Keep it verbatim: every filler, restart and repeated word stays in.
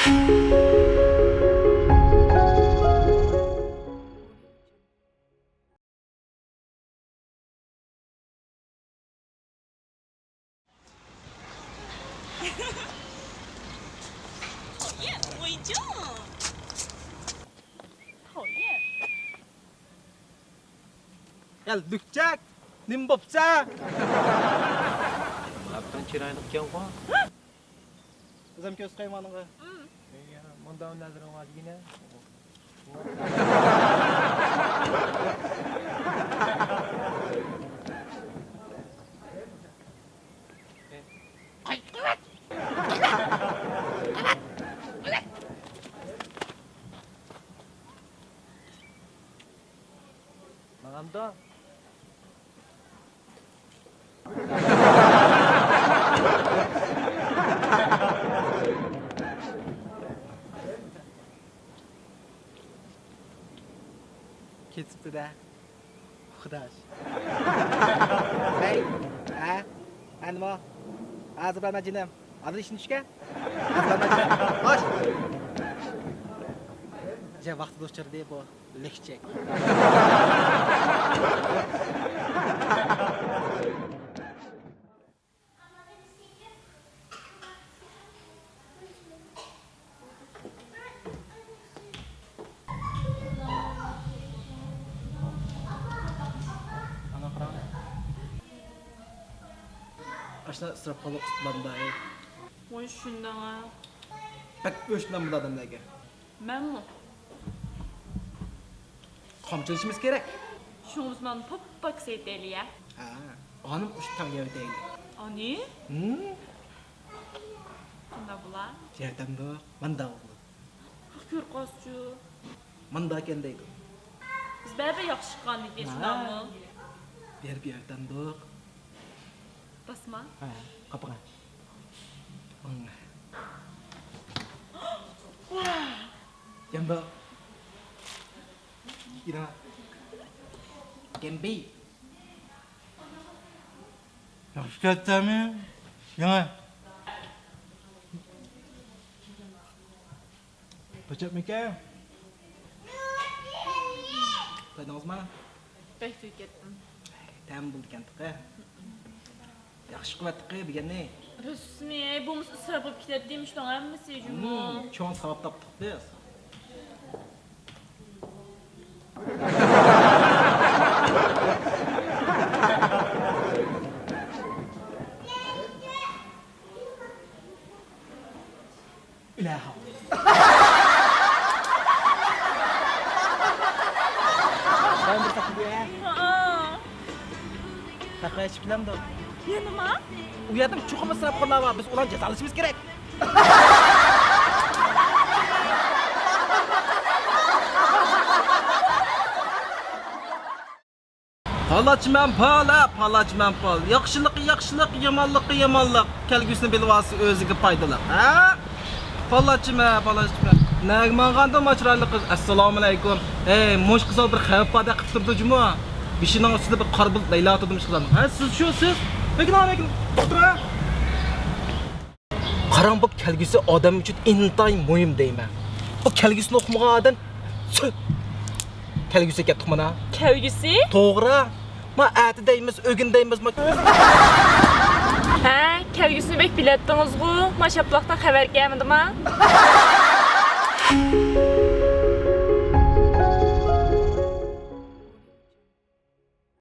يا لۈكچەك، نېمە بوپسەن؟ ئاپتىڭ چىرايلىق ئىكەنغۇ. ئۆزۈم كۆز قىيمانغا. مۇنداق نەزىرىڭ بار دېگىنە. ماڭامدۇ؟ كېتىپتۇ-دە. خۇداش. ھەي، ھە؟ ھە، نېمە؟ ھازىر بارما جېنىم؟ ھازىر ئىشىڭ چۈشكەن؟ ھازىر بارما جېنىم؟ خوش. جا ۋاقتىدا ئۇچرىدى بۇ لۈكچەك. ئاشۇنداق ئىسراپ قىلىپ قۇتۇلامدا، ئەي. ۋاي، شۇنداق. بەك ئۆچ بىلەن بۇ ئادەملەرگە. مەنمۇ. قامچىلىشىمىز كېرەك. شۇڭا بىز مانا پاك-پاك سېتەيلى يا. ھە، ئانىم ئۇشتۇمتۇت يەۋېتەيلى. ئانى؟ ھىم؟ قانداق بولا؟ ياردەمدۇق، ماندا بولىدۇ. كۆرۈپ قالسىچۇ؟ ماندا ئىكەن دەيدۇ. بىز بەرىبىر ياخشى چىققاندىكىن، ھە. شۇنداقمۇ؟ بېرىپ ياردەمدۇق. باسما؟ ھە، قاپىغا. يانداق. يېنىڭا. گەمبى. ياخشى كەتتىمۇ؟ يېڭى. بېچەتمىكەن؟ تويدىڭىزمۇ؟ بەك توي كەتتىم. تەم بولىدىكەن تېخى. ياخشى قىلىۋەتتىقى بۈگۈننى. رەسمىي، بولمىسا ئىسراپ بولۇپ كېتەتتى مۇشۇنىڭ ھەممىسى جۇمۇ. مم، چوڭ ساۋاب تاپتۇق بىز. ئىلاھىم. سەن بىر تاپا بۇ يە. ھا. تاپا ئىچىپ كېلەمدۇ؟ يەنىما؟ ئۇ يەردە چوقۇم ئىسراپخورلار بار، بىز ئۇلارنى جازالىشىمىز كېرەك. پالاچىمەن پال، ھە، پالاچىمەن پال. ياخشىلىققا ياخشىلىق، يامانلىققا يامانلىق. كەلگۈسىنى بىلىۋالسا ئۆزىگە پايدىلىق، ھە؟ پالاچىمەن، پالاچىمەن. نەگە ماڭغاندۇ ما چىرايلىق قىز؟ ئەسسالامۇئەلەيكۇم. ئەي، مۇشۇ قىز بىر خەۋپ باردەك قىلىپ تۇرىدۇ جۇمۇ. بېشىنىڭ ئۈستىدە بىر قارا بۇلۇت لەيلا تۇردىمۇ ئىشقىلار. ھە، سىز شۇ، سىز؟ بېكىنىڭ، بېكىنىڭ. توختىرا. قاراڭ، بۇ كەلگۈسى ئادەم ئۈچۈن ئىنتايىن مۇھىم دەيمەن. بۇ كەلگۈسىنى ئۇقمىغان ئادەم سۈت. كەلگۈسى كەتتۇق مانا. كەلگۈسى؟ توغرا. ما ئەتە دەيمىز، ئۆگۈن دەيمىز، ما. ھە، كەلگۈسىنى بەك بىلەتتىڭىزغۇ. ما شاپىلاقتىن خەۋەر كەلمىدىما؟